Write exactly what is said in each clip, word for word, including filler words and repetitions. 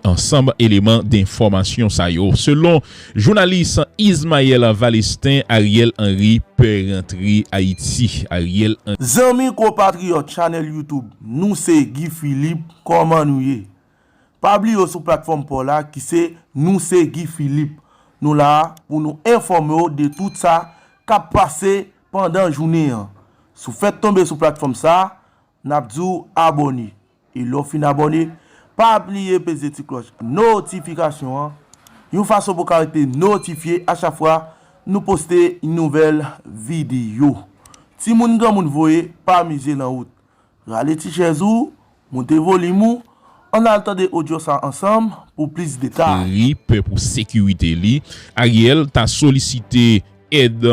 ansanm eleman denfòmasyon sa yo. Selon jounalis Ismaël Valestin, Ariel Henry pè rantre Ayiti. Ariel Henry. Zanmi konpatriyòt chanèl YouTube, nou se Guy Philippe, kòman nou ye? Pa bliye w sou platfòm pa w la ki se Nou se Guy Philippe. Nou la a pou nou enfòme w de tout sa k ap pase pandan jounen an. Si w fèk tonbe sou platfòm sa a, n ap di w abòne. E lè w fin abòne, pa bliye peze ti klòch notifikasyon an, yon fason pou w ka rete notifye a chak fwa nou poste yon nouvèl videyo. Timoun granmoun voye, pa mize nan wout. Rale ti chèz ou, moute volim ou, ann al tande odyo sa ansanm pou plis detay. Ri pè pou sekirite li. Ariel ta solisite èd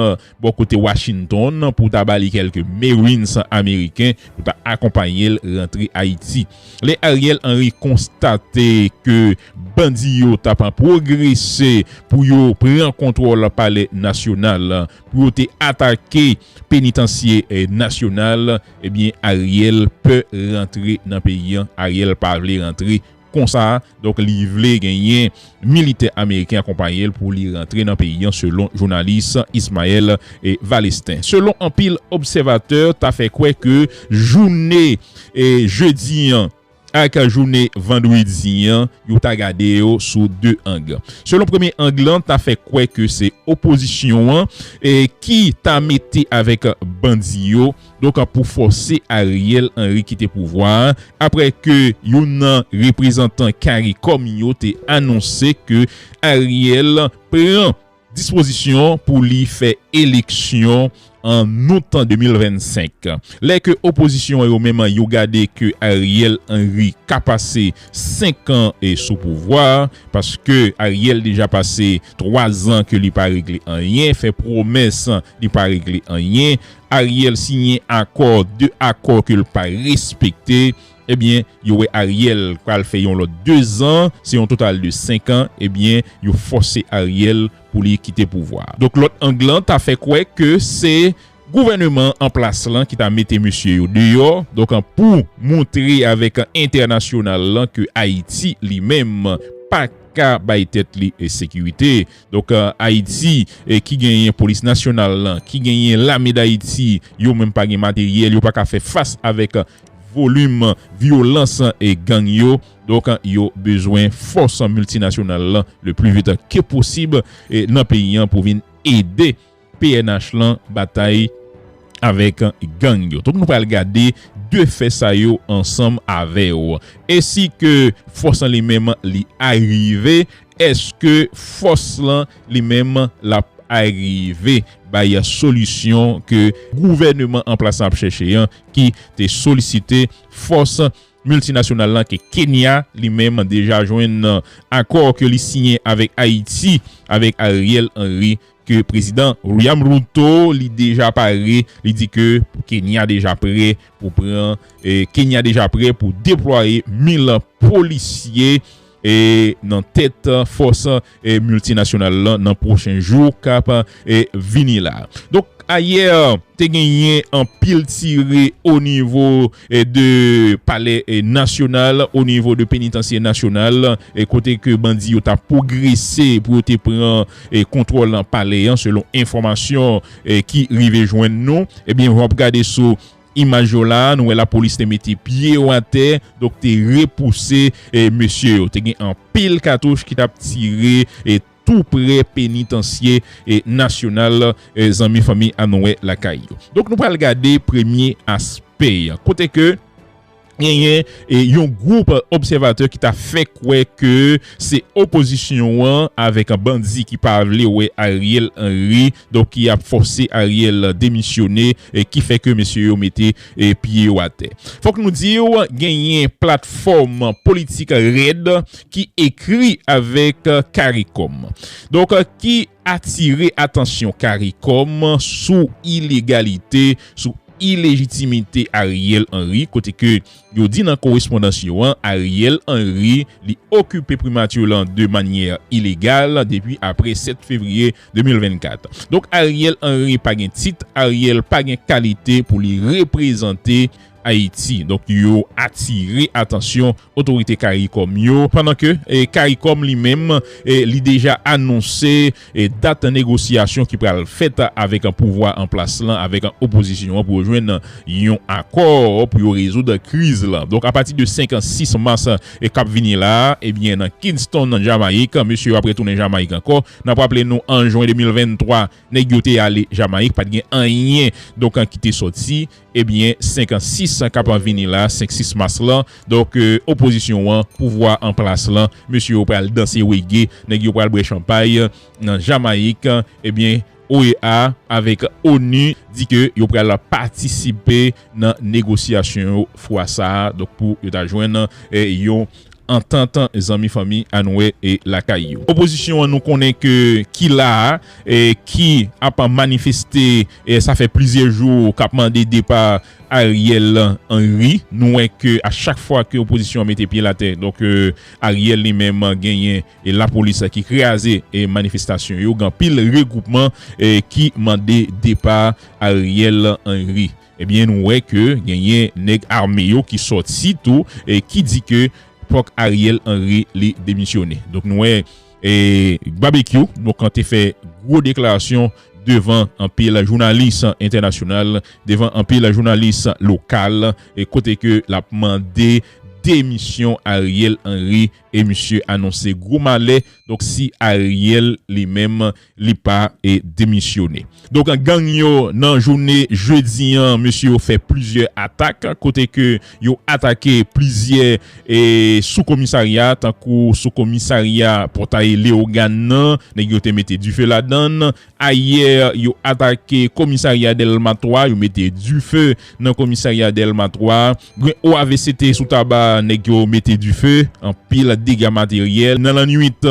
bò kote Washington pou ta ba li kèlke Marines ameriken pou ta akonpaye l rantre Ayiti. Lè Ariel Henry konstate ke bandi yo t ap pwogrese pou yo pran kontwòl palè nasyonal, pou yo te atake penitansye nasyonal, ebyen Ariel pè rantre nan peyi an. Ariel pa vle rantre konsa, donk li vle genyen militè ameriken akonpaye l pou li rantre nan peyi an, selon jounalis Ismaël Valestin. Selon anpil obsèvatè, ta fè kwè ke jounen jedi an ak jounen vandredi an, yo ta gade yo sou de ang. Selon premye ang lan, ta fè kwè ke se opozisyon an ki ta mete avèk bandi yo, donk pou fòse Ariel Henry kite pouvwa a, apre ke youn nan reprezantan CARICOM yo te anonse ke Ariel pran dispozisyon pou li fè eleksyon an out de mil vennsenk. Lè ke opozisyon an yo menm yo gade ke Ariel Henry ka pase senk an sou pouvwa a, paske Ariel deja pase twa zan ke li pa regle anyen, fè pwomès, li pa regle anyen. Ariel siyen akò, de akò ke l pa respekte. Ebyen, yo wè Ariel pral fè yon lòt de zan, se yon total de senk an, ebyen, yo fòse Ariel pou li kite pouvwa a. Donk, lòt ang lan ta fè kwè ke se gouvèneman an plas lan ki ta mete mesye yo deyò, donk, pou montre avèk entènasyonal lan ke Ayiti, li menm, pa ka bay tèt li sekirite. Donk, Ayiti, ki genyen polis nasyonal lan, ki genyen lame Dayiti, yo menm pa gen materyèl, yo pa ka fè fas avèk volim vyolans gang yo. Donk, yo bezwen fòs miltinasyonal lan le pli vit ke posib nan peyi an pou vin ede P N H lan batay avèk gang yo. Donk, nou pral gade de fè sa yo ansanm avè w. E si ke fòs lan li menm li arive, èske fòs lan li menm l ap arive bay solisyon ke gouvèneman an plas lan ap chèche an, ki te solisite fòs miltinasyonal lan ke Kenya li menm deja jwenn akò ke li siyen avèk Ayiti, avèk Ariel Henry, ke prezidan William Ruto li deja pare, li di ke Kenya deja prè pou pran, eh, Kenya deja prè pou deplwaye mil polisye, eh, nan tèt fòs, eh, miltinasyonal lan nan pwochen jou k ap, eh, vini la. Donk, ayè, te genyen anpil tire o nivo, eh, de palè, eh, nasyonal, o nivo de penitansye nasyonal, eh, kote ke bandi yo t ap pwogrese pou yo te pran, eh, kontwòl nan palè an, selon enfòmasyon, eh, ki rive jwenn nou. Ebyen, w ap gade sou imaj yo la, nou wè lapolis te mete pye yo atè, donk te repouse, eh, mesye yo. Te gen anpil katouch ki t ap tire, eh, tou prè penitansye, eh, nasyonal, eh, zanmi fanmi a nou wè lakay yo. Donk, nou pral gade premye aspè an. Kote ke genyen, eh, yon gwoup obsèvatè ki ta fè kwè ke se opozisyon an avèk bandi ki pa vle wè Ariel Henry, donk ki ap fòse Ariel demisyone, eh, ki fè ke mesye yo mete, eh, pye yo atè. Fòk nou di w, genyen platfòm politik rèd ki ekri avèk CARICOM. Donk, ki atire atansyon CARICOM sou ilegalite, sou ilejitimite Ariel Henry, kote ke yo di nan korespondans yo an, Ariel Henry, li okipe primati lan de manyè ilegal depi apre sèt fevriye de mil vennkat. Donk, Ariel Henry pa gen tit, Ariel pa gen kalite pou li reprezante Ayiti. Donk, yo atire atansyon otorite CARICOM yo, pandan ke, e, CARICOM li menm, e, li deja anonse, e, dat negosyasyon ki pral fèt avèk pouvwa an plas lan, avèk opozisyon an pou yo jwenn yon akò pou yo rezoud kriz lan. Donk, apati de senk a sis mas, e, k ap vini la, ebyen, nan Kingston, nan Jamayik, mesye yo ap retounen Jamayik ankò. N ap raple nou, an jen de mil venntwa, nèg yo te ale Jamayik, pa t gen anyen, donk, ki te sòti. Ebyen, senk a sis k ap vini la, senk sis mas lan, donk, e, opozisyon an, pouvwa an plas lan, mesye yo pral danse rege, nèg yo pral bwè chanpay nan Jamayik. Ebyen, O E A avèk onu di ke yo pral patisipe nan negosyasyon yo fwa sa a, donk, pou yo ta jwenn, e, yon antant, zanmi, fanmi, ann wè, e, lakay yo. Opozisyon an, nou konnen ke ki la a, e, ki ap manifeste, e, sa fè plizyè jou, k ap mande depa Ariel Henry. Nou wè ke a chak fwa ke opozisyon an mete pye l atè, donk, e, Ariel li menm genyen, e, lapolis ki kraze, e, manifestasyon yo, gen anpil regwoupman, e, ki mande depa Ariel Henry. Ebyen, nou wè ke genyen nèg ame yo ki sòti tou, e, ki di ke fòk Ariel Henry li demisyone. Donk, nou wè, e, Babekyou, donk, an te fè gwo deklarasyon devan anpil jounalis entènasyonal, devan anpil jounalis lokal, e kote ke l ap mande demisyon Ariel Henry, e misye anonse gwo malè, donk, si Ariel li menm li pa, e, demisyone. Donk, gang yo, nan jounen jedi an, mesye yo fè plizyè atak, kote ke yo atake plizyè, e, sou komisarya, tankou sou komisarya Pòtay Leyogàn nan, nèg yo te mete dife ladan l. Ayè, yo atake komisarya Dèlma twa, yo mete dife nan komisarya Dèlma twa. Gen O A V C T sou Taba, nèg yo mete dife, anpil dega materyèl. Nan lannwit,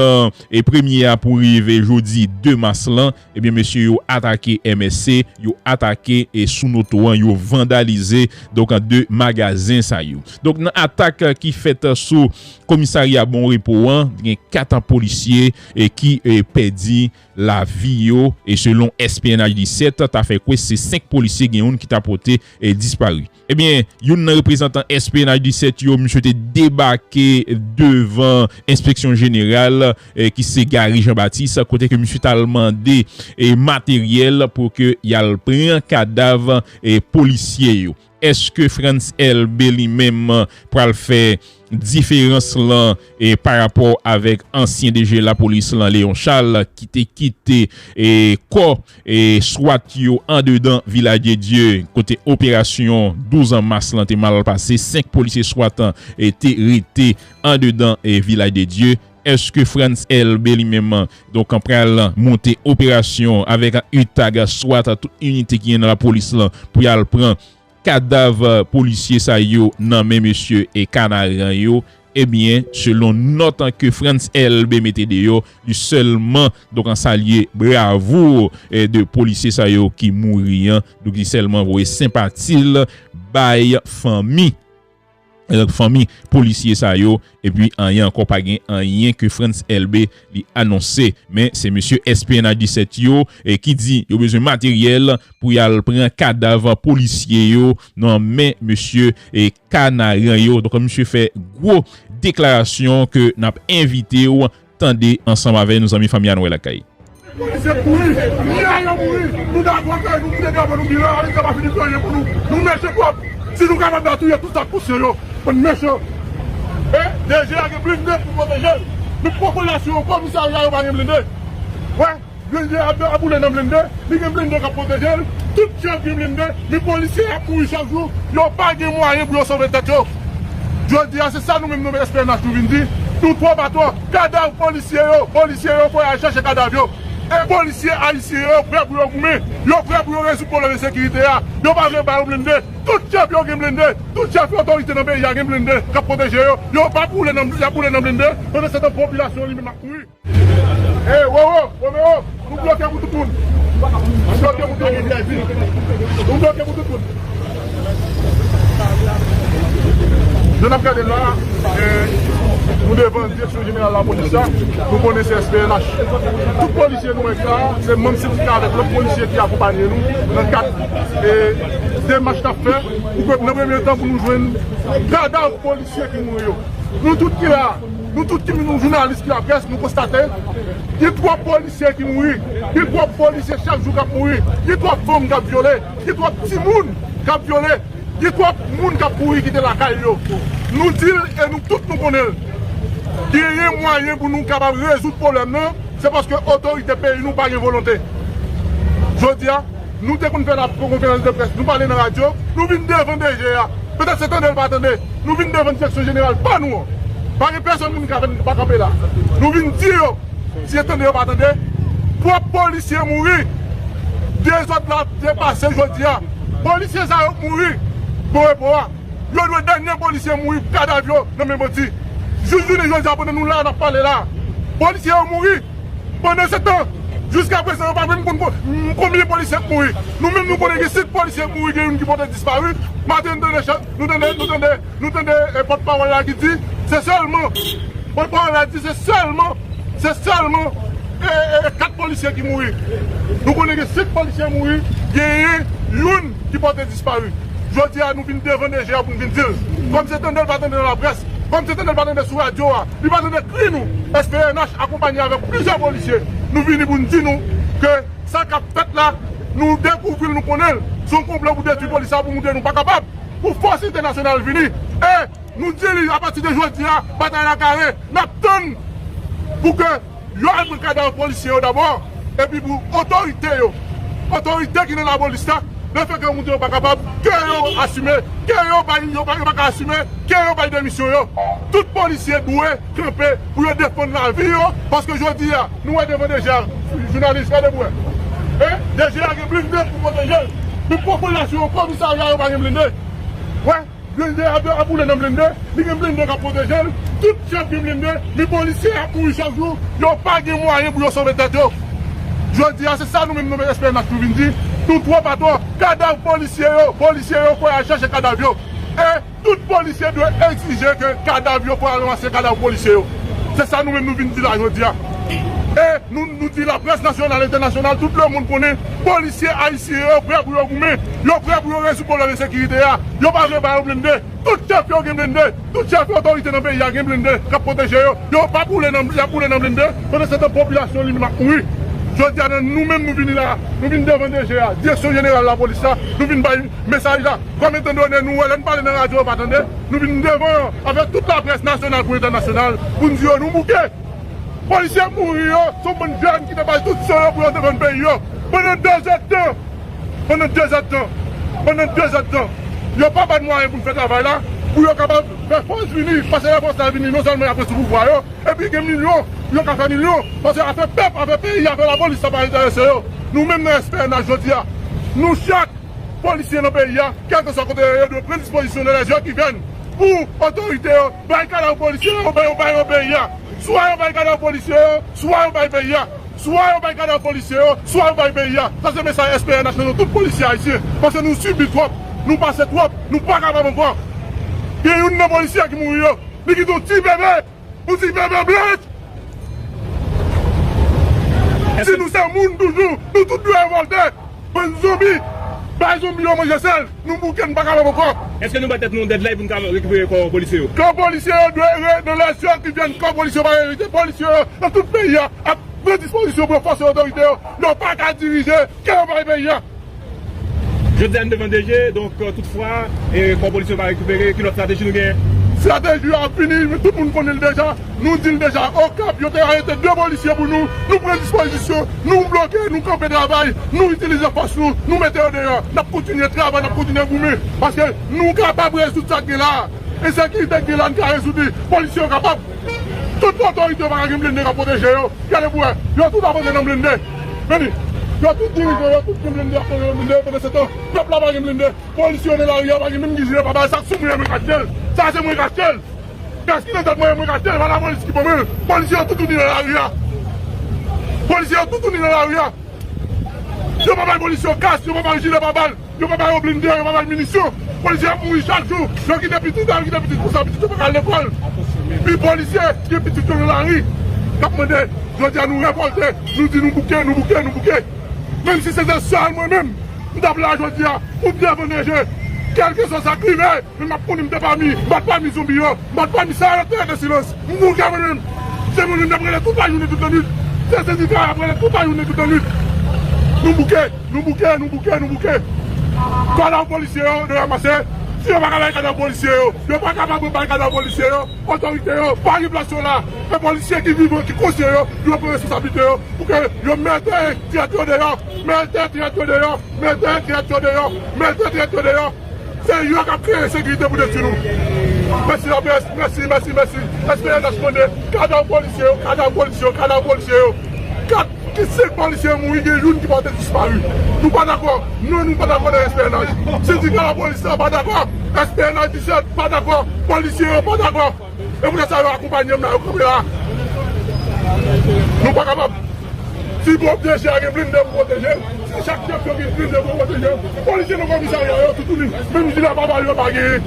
e, premye a pou rive jodi de mas lan, ebyen, mesye yo atake M S C, yo atake, e, sou Noto an, yo vandalize, donk, de magazen sa yo. Donk, nan atak ki fèt sou komisarya Bon Repo an, gen kat polisye, e, ki, e, pèdi lavi yo, e selon S P N H disèt, ta fè kwè se senk polisye, gen youn ki ta pote, e, dispari. Ebyen, youn nan reprezantan S P N H disèt yo, misye te debake devan Enspeksyon Jeneral, e, ki se Gary Jean Baptiste, kote ke misye t al mande, e, materyèl pou ke y al pran kadav, e, polisye yo. Èske Frantz Elbé li menm pral fè diferans lan, e, pa rapò avèk ansyen D G lapolis lan, Léon Charles, ki te kite, e, kò, e, swat yo andedan Vilaj de Dye, kote operasyon douz mas lan te mal pase, senk polisye swat, e, te rete andedan, e, Vilaj de Dye? Èske Frantz Elbé li menm, donk, pral monte operasyon avèk utag, swat, tout inite ki gen nan lapolis lan pou y al pran kadav polisye sa yo nan men mesye e Kanaran yo? Ebyen, selon nòt ke Frantz Elbé mete deyò, li sèlman, donk, an salye bravo, e, de polisye sa yo ki mouri an. Donk, li sèlman voye senpati l bay fanmi, e, fanmi polisye sa yo. Epi, anyen ankò, pa gen anyen ke Frantz Elbé li anonse. Men, se mesye S P N H disèt yo, e, ki di yo bezwen materyèl pou y al pran kadav polisye yo nan men mesye, e, Kanaran yo. Donk, misye fè gwo deklarasyon ke n ap envite w tande ansanm avè nou, zanmi, fanmi a, ann wè lakay. Polisye mouri, milyon yo mouri. Nou dakò ke nou kite drapo nou byen, Ayiti pa fini fè anyen pou nou. Nou mechan twòp. Si nou kapab, n a touye tout sa k konsyan yo. Bann mechan. E, D G a gen blende pou pwoteje l. Nou poko lage yon komisarya, yo pa gen blende. Wè. Blende ap, ap boule nan blende, li gen blende k ap pwoteje l, tout chèf gen blende, men polisye ap mouri chak jou, yo pa gen mwayen pou yo sove tèt yo. Jodi a, se sa nou menm nou S P N H nou vin di, nou twò pa twò. Kadav polisye yo, polisye yo fò y al chèche kadav yo. E polisye ayisyen yo prè pou yo goumen, yo prè pou yo rezoud pwoblèm ensekirite a. Yo pa vle ba yo blende, tout chèf yo gen blende, tout chèf otorite nan peyi a gen blende k ap pwoteje yo. Yo pa boule nan, y ap boule nan blende, pandan se tan popilasyon li menm ap mouri. Ey, wo, wo, Romeo, nou bloke pou tout moun. Nou bloke pou tout moun. Nou bloke pou tout moun. Jan n ap gade la, eh, Nou devan direksyon jeneral lapolis la, nou konnen se S P N H. Tout polisye nou wè ki la, se manm sendika avèk lòt polisye ki akonpaye nou nan kad, e, demach n ap fè pou ke nan premye tan pou nou jwenn kadav polisye ki mouri yo. Nou tout ki la, nou tout ki nou jounalis ki laprès, nou konstate gen twòp polisye ki mouri, gen twòp polisye chak jou k ap mouri, gen twòp fanm k ap vyole, gen twòp timoun k ap vyole. Gen twòp moun k ap kouri kite lakay yo. Nou di l e nou tout nou konnen l. Genyen mwayen pou nou kapab rezoud pwoblèm nan, se paske otorite peyi nou pa gen volonte. Jodi a, nou te konn fè nan konferans de près, nou pale nan radyo, nou vin devan D G a. Petèt se tande l pa tande. Nou vin devan direksyon jeneral pa nou an. Pa gen pèsonn moun ki ka fè n pa kanpe la. Nou vin di yo, si yo tande yo pa tande, twòp polisye mouri. Dezòd la depase jodi a. Polisye sa yo mouri. Bon repo a. Yo dwe dènye polisye mouri, kadav yo nan men bandi. Jis jounen jodi a, pandan nou la, n ap pale la, polisye yo mouri. Pandan se tan, jiska prezan, yo pa menm konn ko-, konbyen polisye k mouri. Nou menm, nou konnen gen senk polisye k mouri, gen youn ki pòte dispari. Maten, nou tande chèf, nou tande, nou tande, nou tande, e, pòtpawòl la ki di, se sèlman, pòtpawòl la di, se sèlman, se sèlman, e, e, kat polisye ki mouri. Nou konnen gen senk polisye mouri, genyen youn ki pòte dispari. Jodi a, nou vin devan D G a pou n vin di l. Kòm se tande l pa tande nan laprès, kòm se tande l pa tande sou radyo a, li pa tande kri nou. S P N H akonpanye avèk plizyè polisye. Nou vini pou n di nou ke sa k ap fèt la, nou dekouvri l, nou konnen l. Se yon konplo pou detwi polis la pou montre nou pa kapab. Pou fòs entènasyonal vini. E nou di li, apati de jodi a, batay la kare. N ap tann pou ke yo al pran kadav polisye yo dabò, epi pou otorite yo, otorite ki nan lapolis la, lefètke yo montre yo pa kapab, ke yo asime, ke yo bay, yo pa, yo pa ka asime, ke yo bay demisyon yo. Tout polisye dwe kanpe pou yo defann lavi yo, paske jodi a, nou wè devan D G a, jounalis, gade pou wè. E, D G a gen blende pou pwoteje l. Men popilasyon, komisarya yo pa gen blende. Wè, blende a, ap boule nan blende, li gen blende k ap pwoteje l. Tout chèf gen blende, men polisye ap mouri chak jou, yo pa gen mwayen pou yo sove tèt yo. Jodi a, se sa nou menm nou S P N H nou vin di, nou twòp atò, kadav polisye yo, polisye yo fò y al chèche kadav yo. E tout polisye dwe egzije ke kadav yo, fò y al ranmase kadav polisye yo. Se sa nou menm nou vin di la jodi a. E nou, nou di laprès nasyonal, entènasyonal, tout lemonn konnen polisye ayisyen yo prè pou yo goumen, yo prè pou yo rezoud pwoblèm ensekirite a. Yo pa vle ba yo blende. Tout chèf yo gen blende. Tout chèf otorite nan peyi a gen blende k ap pwoteje yo. Yo pa boule nan, y ap boule nan blende. Pandan se tan, popilasyon li menm ap mouri. Jodi a, nou menm nou vini la, nou vin devan D G a, direksyon jeneral lapolis la, nou vin bay mesaj la. Kòm etandone nou wè lè n pale nan radyo yo pa tande, nou vin devan yo avèk tout laprès nasyonal kou entènasyonal pou n di yo nou bouke. Polisye mouri yo, se yon bann jèn ki te bay tout san yo pou yo defann peyi yo. Pandan de zèdtan, pandan de zèdtan, pandan de zèdtan, yo pa ba n mwayen pou n fè travay la, pou yo kapab fè fòs vini, paske lè fòs la vini, non sèlman y ap pran sou pouvwa yo, epi gen milyon, yo ka fè milyon, paske afè pèp, afè peyi, afè lapolis, sa pa enterese yo. Nou menm nan S P N H jodi a, nou chak polisye nan peyi a, kèlkeswa kote yo ye, dwe pran dispozisyon nan lèzè ki vèn pou otorite yo bay kadav polisye yo, bay yo, bay yo peyi a. Swa yo bay kadav polisye yo, swa yo bay peyi a. Swa yo bay kadav polisye yo, swa yo bay peyi a. Sa se mesaj S P N H nan non tout polisye ayisyen. Paske nou sibi twòp, nou pase twòp, nou pa kapab ankò. Gen youn nan polisye ki mouri yo, li kite yon ti bebe, yon ti bebe blanch. Di nou se moun toujou, nou tout dwe revòlte. Bann zonbi, bay zonbi yo manje sèl, nou bouke, n pa kapab ankò. Èske nou ba tèt nou yon deadline pou n ka rekipere kò polisye yo? Kò polisye yo dwe re-, nan lèzè ki vèn, kò polisye yo pa rete, polisye yo nan tout peyi a ap pran dispozisyon pou yo fòse otorite yo, yo pa ka dirije, ke yo bay peyi a. Jodi a n devan D G, donk, euh, toutfwa, e kò polisye yo pa rekipere, ki lòt estrateji nou genyen? Estrateji a ap vini, men tout moun konnen l deja. Nou di l deja, Okap, yo te arete de polisye pou nou, nou pran dispozisyon, nou bloke, nou kanpe travay, nou itilize fòs nou, nou mete yo deyò. N ap kontinye travay, n ap kontinye goumen, paske nou kapab rezoud sa k gen la a. Ensekirite k gen la, n ka rezoud li. Polisye yo kapab. Tout otorite yo pa ka gen blende k ap pwoteje yo. Gade pou wè, yo tout ap antre nan blende. Vini. Yo tout dirijan, yo tout gen blende, ap antre nan blende, pandan se tan, pèp la pa gen blende. Polisye yo nan lari a, pa gen menm ki jile pa bal, sa k sou mwen an, mwen k achte l. Sa se mwen k achte l. Kès ki nan tèt mwen an, mwen k achte l, pa lapolis ki ban mwen l. Polisye yo toutouni nan lari a. Polisye yo toutouni nan lari a. Yo pa bay polisye yo kès, yo pa bay jile pa bal, yo pa bay yo blende, yo pa bay minisyon. Polisye ap mouri chak jou. Yo kite pitit, yo kite pitit konsa, pitit yo pa ka al lekòl. Pi polisye gen pitit yo nan lari k ap mande. Jodi a nou revòlte, nou di nou bouke, nou bouke, nou bouke. Menm si se te sèl mwen menm, m t ap la jodi a pou defann rejè. Kèlkeswa sa k rive, men m ap konnen m te pami, m pa t pami zonbi yo, m pa t pami sa yo te rete silans. M bouke mwen menm. Se mwen menm m t ap rele tout lajounen, tout lannwit. Se sendika a ap rele tout lajounen, tout lannwit. Nou bouke, nou bouke, nou bouke, nou bouke. Kadav polisye yo, nou ranmase. Si yo pa ka bay kadav polisye yo, yo pa kapab bay kadav polisye yo, otorite yo pa gen plas yo la. Men polisye ki vivan, ki konsyan yo, yo pran responsablite yo pou ke yo mete trèt yo deyò, mete trèt yo deyò, mete trèt yo deyò, mete trèt yo deyò. Se yo k ap kreye ensekirite pou detwi nou. Mèsi laprès, mèsi, mèsi, mèsi. S P N H mande kadav polisye yo, kadav polisye yo, kadav polisye yo. Kat ki senk polisye yo mouri, gen youn ki pa te dispari. Nou pa dakò. Non, nou pa dakò nan S P N H. Sendika lapolis la pa dakò. S P N H disèt pa dakò. Polisye yo pa dakò. E poutèt sa yo akonpanye m la, yo kanpe la. Nou pa kapab. Si bon D G a gen blende pou pwoteje l, si chak chèf yo gen blende pou pwoteje l, polisye nan komisarya yo toutouni, menm jile a pa ba yo, pa genyen.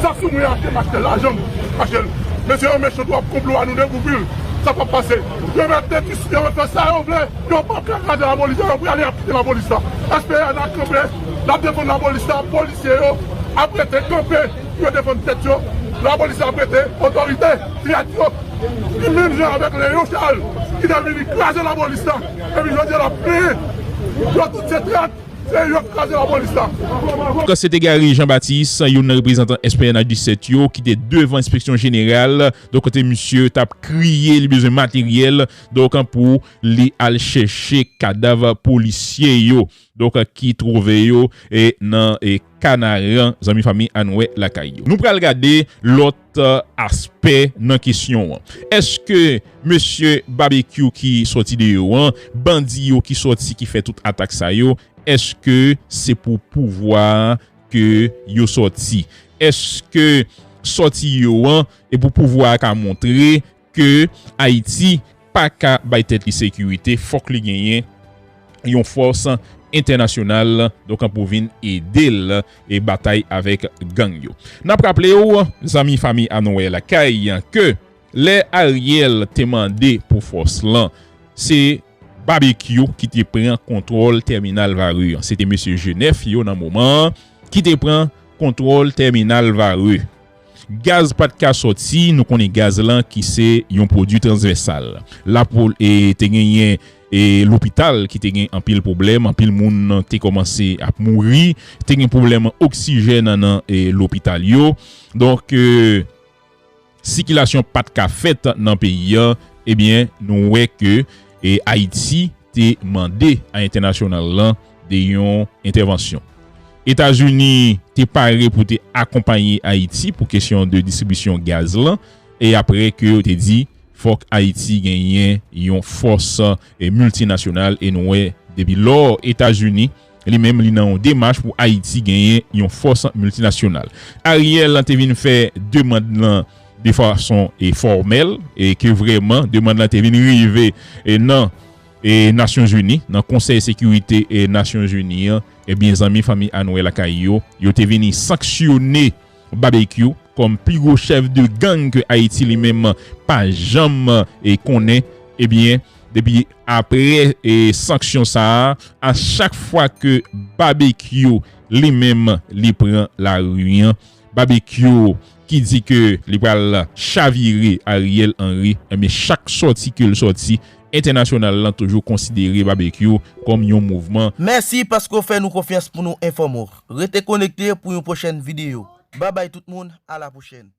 Sa sou mwen achte, m achte l, lajan m achte l. Mesye yo mechan twòp, konplo a nou dekouvri l. Sa p ap pase. Yo mèt detwi, yo mèt fè sa yo vle. Yo p ap ka kraze lapolis la, yo prale ap kite lapolis la. S P N ap kanpe, l ap defann lapolis la, polisye yo ap rete kanpe pou yo defann tèt yo. Lapolis la ap rete, otorite, trèt yo. Ki menm jan avèk Leon Charles, ki te vini kraze lapolis la. Epi jodi a l ap plenyen. Yo tout se trèt, se yo k kraze lapolis la. Donk, se te Gary Jean Baptiste, youn nan reprezantan S P N H disèt yo, ki te devan enspeksyon jeneral. Donk, kote misye t ap kriye, li bezwen materyèl. Donk, pou li al chèche kadav polisye yo, donk, ki twouve yo, e, nan, e, Kanaran, zanmi fanmi a nou wè lakay yo. Nou pral gade lòt, e, aspè nan kesyon an. Èske mesye Babekyou ki sòti deyò an, bandi yo ki sòti ki fè tout atak sa yo, èske se pou pouvwa ke yo sòti? Èske sòti yo an e pou pouvwa a ka montre ke Ayiti pa ka bay tèt li sekirite, fòk li genyen yon fòs entènasyonal, donk, pou vin ede l e batay avèk gang yo. N ap raple w, zanmi fanmi a nou wè lakay, ke lè Ariel te mande pou fòs lan, se Babekyou ki te pran kontwòl tèminal Varreux an. Se te mesye Jenèf yo nan moman an ki te pran kontwòl tèminal Varreux. Gaz pa t ka sòti, nou konnen gaz lan ki se yon pwodui transvèsal. Lapol-, e, te genyen, e, lopital ki te gen anpil pwoblèm, anpil moun te kòmanse ap mouri, te gen pwoblèm oksijèn nan, e, lopital yo. Donk, e, sikilasyon pa t ka fèt nan peyi an, ebyen, nou wè ke, e, Ayiti te mande a entènasyonal lan de yon entèvansyon. Etazini te pare pou te akonpaye Ayiti pou kesyon de distribisyon gaz lan, e apre ke yo te di fòk Ayiti genyen yon fòs, e, miltinasyonal, e nou wè depi lò Etazini li menm li nan yon demach pou Ayiti genyen yon fòs miltinasyonal. Ariel te vin fè demann lan de fason, e, fòmèl, e ke vrèman demann lan te vin rive, e, nan, e, Nasyonzini, nan Konsèy Sekirite, e, Nasyonzini an, ebyen, zanmi fanmi a nou wè lakay yo, yo te vini sanksyone Babekyou kòm pi gwo chèf de gang ke Ayiti li menm pa janm, e, konnen. Ebyen, depi apre, e, sanksyon sa a, a chak fwa ke Babekyou li menm li pran lari an, Babekyou ki di ke li pral chavire Ariel Henry, ebyen, chak sòti ke l sòti, entènasyonal lan toujou konsidere Babekyou kòm yon mouvman. Mèsi paske w fè nou konfyans pou nou enfòme w. Rete konekte pou yon pwochèn videyo. Babay tout moun, a la pwochèn.